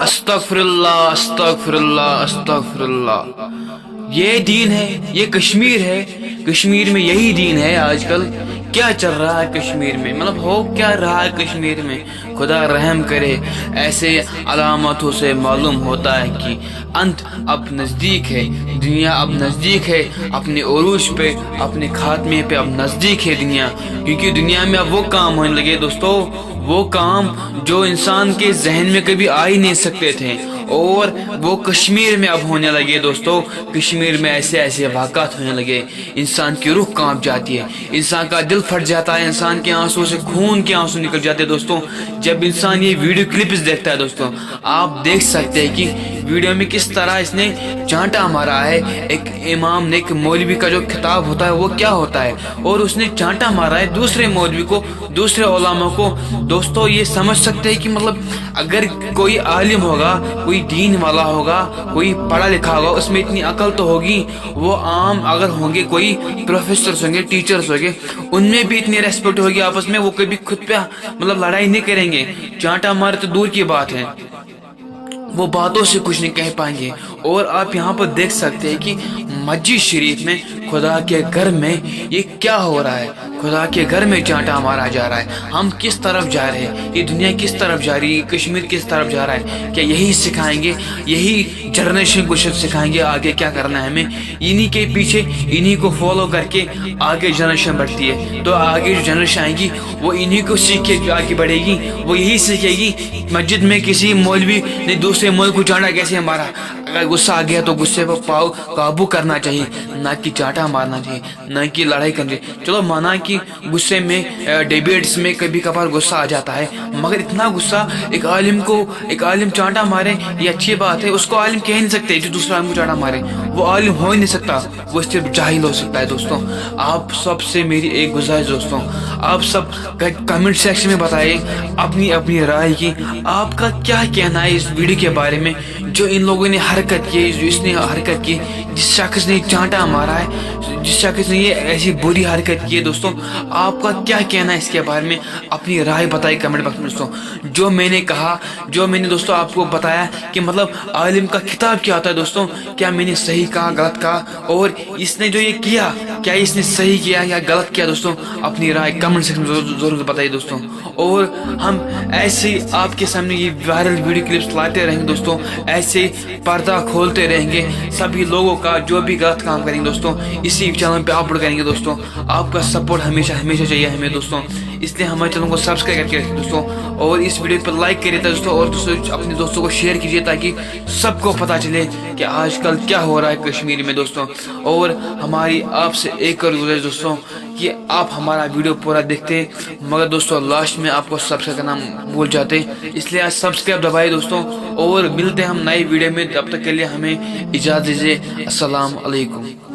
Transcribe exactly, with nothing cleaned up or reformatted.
استغفر اللہ، استغفر اللہ، استغفر اللہ۔ یہ دین ہے، یہ کشمیر ہے، کشمیر میں یہی دین ہے آج کل۔ کیا چل رہا ہے کشمیر میں؟ مطلب، ہو کیا رہا ہے کشمیر میں؟ خدا رحم کرے۔ ایسے علامتوں سے معلوم ہوتا ہے کہ انت اب نزدیک ہے، دنیا اب نزدیک ہے، اپنے عروج پہ، اپنے خاتمے پہ اب نزدیک ہے دنیا۔ کیونکہ دنیا میں اب وہ کام ہونے لگے دوستو، وہ کام جو انسان کے ذہن میں کبھی آ ہی نہیں سکتے تھے، اور وہ کشمیر میں اب ہونے لگے دوستو۔ کشمیر میں ایسے ایسے واقعات ہونے لگے، انسان کی روح کانپ جاتی ہے، انسان کا دل پھٹ جاتا ہے، انسان کے آنسو سے خون کے آنسو نکل جاتے ہیں دوستوں۔ جب انسان یہ ویڈیو کلپس دیکھتا ہے دوستوں، آپ دیکھ سکتے ہیں کہ ویڈیو میں کس طرح اس نے چانٹا مارا ہے۔ ایک امام نے، ایک مولوی کا جو خطاب ہوتا ہے، وہ کیا ہوتا ہے، اور اس نے چانٹا مارا ہے دوسرے مولوی کو، دوسرے علماء کو۔ دوستو، یہ سمجھ سکتے ہیں کہ مطلب، اگر کوئی عالم ہوگا، کوئی دین والا ہوگا، کوئی پڑھا لکھا ہوگا، اس میں اتنی عقل تو ہوگی۔ وہ عام اگر ہوں گے، کوئی پروفیسرز ہوں گے، ٹیچرز ہوں گے، ان میں بھی اتنی ریسپیکٹ ہوگی آپس میں، وہ کبھی خود پہ مطلب لڑائی نہیں کریں گے۔ چانٹا مارے تو دور کی بات ہے، وہ باتوں سے کچھ نہیں کہہ پائیں گے۔ اور آپ یہاں پر دیکھ سکتے ہیں کہ مسجد شریف میں، خدا کے گھر میں یہ کیا ہو رہا ہے۔ خدا کے گھر میں چانٹا مارا جا رہا ہے۔ ہم کس طرف جا رہے ہیں؟ یہ دنیا کس طرف جا رہی ہے؟ کشمیر کس طرف جا رہا ہے؟ کیا یہی سکھائیں گے؟ یہی جنریشن کو شاید سکھائیں گے آگے کیا کرنا ہے ہمیں؟ انہی کے پیچھے، انہی کو فالو کر کے آگے جنریشن بڑھتی ہے۔ تو آگے جو جنریشن آئے گی، وہ انہی کو سیکھ کے آگے بڑھے گی، وہ یہی سیکھے گی مسجد میں کسی مولوی نے دوسرے مولوی کو چانٹا کیسے مارا۔ اگر غصہ آ گیا تو غصے پر پاؤ قابو کرنا چاہیے، نہ کہ چانٹا مارنا چاہیے، نہ کہ لڑائی کرنی چاہیے۔ چلو، مانا کہ غصے میں، ڈیبیٹس میں کبھی کبھار غصہ آ جاتا ہے، مگر اتنا غصہ ایک عالم کو، ایک عالم چانٹا مارے، یہ اچھی بات ہے۔ اس کو عالم کہہ نہیں سکتے جو دوسرا عالم کو چانٹا مارے، وہ عالم ہو ہی نہیں سکتا، وہ صرف جاہل ہو سکتا ہے دوستوں۔ آپ سب سے میری ایک گزارش دوستوں، آپ سب کمنٹ سیکشن میں بتائیے اپنی اپنی رائے کی، آپ کا کیا کہنا ہے اس ویڈیو کے بارے میں، جو ان لوگوں نے حرکت کی، جو اس نے حرکت کی، جس شخص نے چانٹا مارا ہے، جس شخص نے یہ ایسی بری حرکت کی ہے دوستوں، آپ کا کیا کہنا ہے اس کے بارے میں؟ اپنی رائے بتائیے کمنٹ باکس میں دوستوں۔ جو میں نے کہا، جو میں نے دوستوں آپ کو بتایا کہ مطلب عالم کا خطاب کیا ہوتا ہے دوستوں، کیا میں نے صحیح کہا، غلط کہا، اور اس نے جو یہ کیا، کیا اس نے صحیح کیا یا غلط کیا دوستوں، اپنی رائے کمنٹ سیکشن میں ضرور، ضرور بتائیے دوستوں۔ اور ہم ایسے ہی آپ کے سامنے یہ وائرل ویڈیو کلپس لاتے رہیں گے دوستوں، ایسے پردہ کھولتے رہیں گے سبھی لوگوں کا، جو بھی غلط کام کریں گے دوستوں، اسی چینل پہ اپلوڈ کریں گے دوستوں۔ آپ کا سپورٹ ہمیشہ، ہمیشہ چاہیے ہمیں دوستوں، اس لیے ہمارے چینل کو سبسکرائب کر کے رکھیں دوستوں، اور اس ویڈیو پر لائک کریے دوستوں، اور دوستوں، اپنے دوستوں کو شیئر کیجیے تاکہ سب کو پتہ چلے کہ آج کل کیا ہو رہا ہے کشمیر میں دوستوں۔ اور ہماری آپ سے ایک اور گزارش دوستوں کہ آپ ہمارا ویڈیو پورا دیکھتے ہیں، مگر دوستوں لاسٹ میں آپ کو سبسکرائب کرنا بھول جاتے ہیں، اس لیے آج سبسکرائب دبائیے دوستوں۔ اور ملتے ہیں ہم نئے ویڈیو میں، تب تک کے لیے ہمیں اجازت دیجیے۔ السلام علیکم۔